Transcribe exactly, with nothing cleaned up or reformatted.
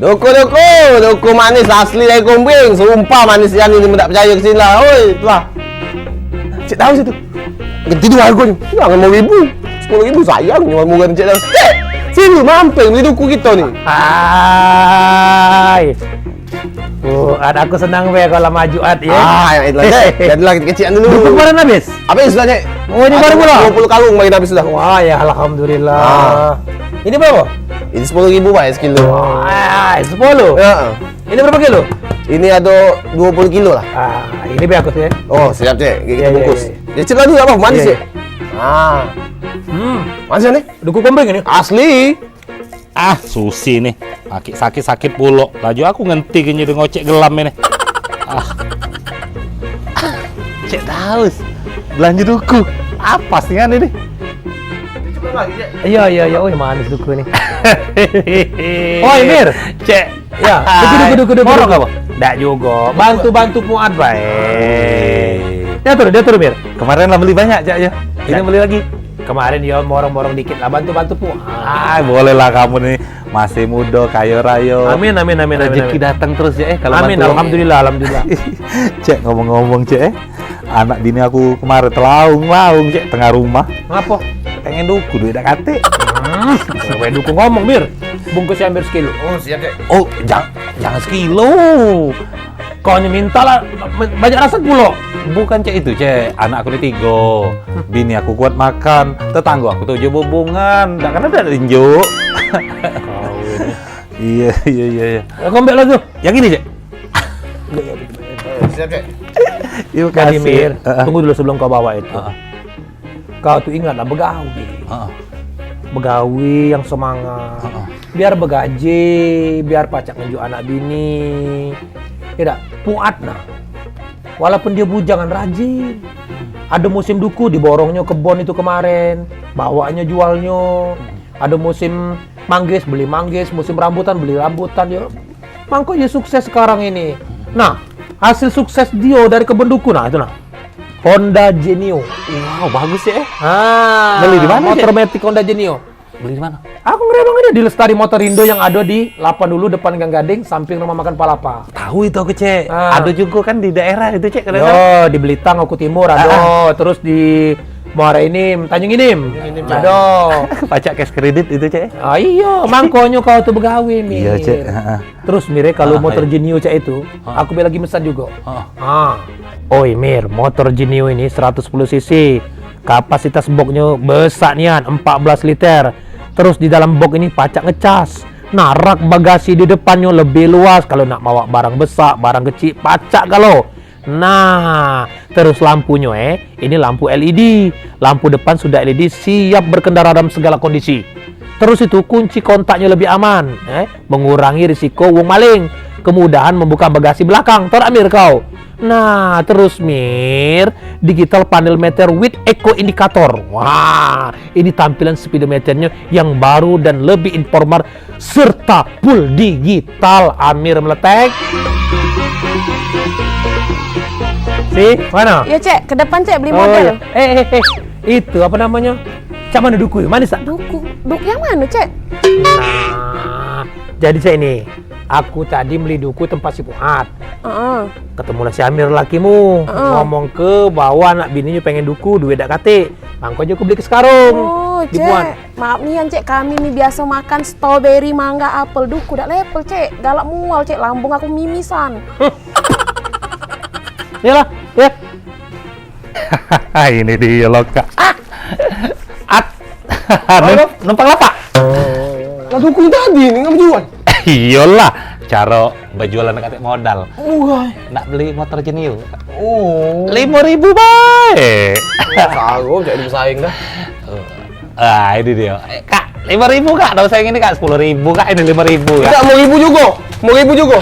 Duku, duku, duku manis asli dari Kumbing. Sumpah manis nian ini, dak percaya ke sini lah. Oi, tulah. Cek tahu situ. Ganti dua harganya. Jangan mau ribu. Sepuluh ribu sayang, cuma murah cek tahu. Cek, sini mampir beli duku kita ni. Hai. Oh, At, aku senang be kalau maju, At, ya. Ah, yang itu lah, Cek. Jadilah kita kecilan dulu. Duku kemarin habis? Habis sudah, Cek. Oh, ini baru pula? Dua puluh karung main habis sudah. Wah, ya, alhamdulillah. Ah. Ini berapa? Ini sepuluh ribu, Pak, ya, sekilo. Wah, sepuluh? Ya. Ini berapa kilo? Ini ada dua puluh kilo lah. Ah, ini be aku, ya. Oh, siap, Cek. Kita bungkus. Ya, Cek, lagi apa? Manis, Cek? Ah. Hmm. Manis, nih? Duku Kumbing ini? Asli. Ah, susi nih. Sakit, sakit, sakit pulo. Laju aku ngenti ke nyeri ngocek gelam ini. Ah. Cek daus. Belanja duku. Apa sih ini? Iya, iya, iya. Oi, manis duku nih. Oi, Mir. Cek. Ya, duku, duku, duku, duku. Morong apa? Dak juga. Bantu-bantu Puat bae. Dia turun, dia turun, Mir. Kemarin lah beli banyak, Cak, ya. Ini beli lagi. Kemarin dia morong-morong dikit lah, bantu-bantu Puat. Ah, boleh lah kamu nih. Masih muda, kaya raya. Amin, amin, amin, amin, amin. Rezeki datang terus ya, eh, kalau amin, bantu. Alhamdulillah, alhamdulillah. Cek, ngomong-ngomong, Cek, eh. Anak bini aku kemarin telaung-laung, Cek, tengah rumah. Ngapa? Pengen duku, duit dak katik. Hmm, duku ngomong, Mir. Bungkus ya, Mir, sekilo. Oh, siap, Cek. Oh, jang-, jangan sekilo. Kau ni minta lah, banyak rasa pulo. Bukan, Cek, itu, Cek. Anak aku ni tigo. Bini aku kuat makan. Tetanggo aku tujuh bubungan. Dak kena dak tinjuk. Iya, iya, iya, iya. Aku ambil lah tu. Yang ini, Cek. Siap, Cek. Terima kasih. Mir, tunggu dulu sebelum kau bawa itu. Kau tu ingatlah begawi. Heeh. Begawi yang semangat. Heeh. Biar begaji, biar pacak ngenjuk anak bini. Ya dak? Puat nah. Walaupun dia bujangan rajin. Ada musim duku diborongnyo kebon itu kemaren, bawanyo jualnyo. Ada musim manggis beli manggis, musim rambutan beli rambutan yo. Mangko ye sukses sekarang ini. Nah, hasil sukses dio dari kebun duku, nah, itu nah. Honda Genio. Wow, bagus ya, eh. Ah, beli di mana, motor metik Honda Genio. Beli di mana? Aku ngeremang aja di Lestari Motor Indo yang ada di Lapan Ulu depan Gang Gading, samping rumah makan Palapa. Tahu itu aku, Cek. Ah. Ada juga kan di daerah itu, Cek, kadang. Yo, di Belitang, Oku Timur, ada. Ah. Terus di Muara Inim, Tanjung Inim. Tanjung Inim, Cek. Ada. Pacak cash kredit itu, Cek. Ah, iya, mangkonyo kau tu begawe, Mir. Iya, Cek. Heeh. Terus, Mir, kalau motor Genio cak itu, aku be lagi mesan juga. Ah. Oi, Mir, motor Genio ini seratus sepuluh cc. Kapasitas boxnyo besak nian, empat belas liter. Terus di dalam box ini pacak ngecas. Nah, rak bagasi di depannyo lebih luas. Kalau nak bawa barang besak, barang kecik, pacak galo. Nah, terus lampunyo, eh, ini lampu L E D. Lampu depan sudah L E D, siap berkendara dalam segala kondisi. Terus itu kunci kontaknyo lebih aman, eh, mengurangi risiko wong maling, kemudahan membuka bagasi belakang. Tau dak, Mir, kau? Nah, terus, Mir, digital panel meter with eco indicator. Wah, ini tampilan speedometernyo yang baru dan lebih informal serta full digital, Amir Meletek. Si, mana? Ya, Cek, ke depan, Cek, beli model. Oh, iya. Eh, eh, eh. Itu apa namanya? Cak mana duku? Manis tak? Duku. Duku yang mana, Cek? Nah, jadi, Cek, ini. Aku tadi beli duku tempat si Puhat. Heeh. Ketemulah si Amir lakimu. Heeh. Ngomong ke bahwa anak bininyo pengen duku, duit dak katik. Mangko je aku beli ke sekarung. Oh, Cek. Maaf nian, Cek, kami ni biaso makan strawberry, mangga, apel, duku dak level, Cek. Galak mual, Cek, lambung aku mimisan. Iyalah, ya. Ini dia lo, Kak. Ah. At. Numpang lapak. Lah, duku tadi ni ngapa jual? Iyalah, caro bejualan katik modal. Wah. Nak beli motor Genio. Oh. Lima ribu bae. Kagok jadi bersaing dah. Ah, ini dia. Eh, Kak, lima ribu, Kak. Dak usah yang ini, Kak. Sepuluh ribu, Kak. Ini lima ribu, Kak. Tidak, mau ribu juga. Mau ribu juga.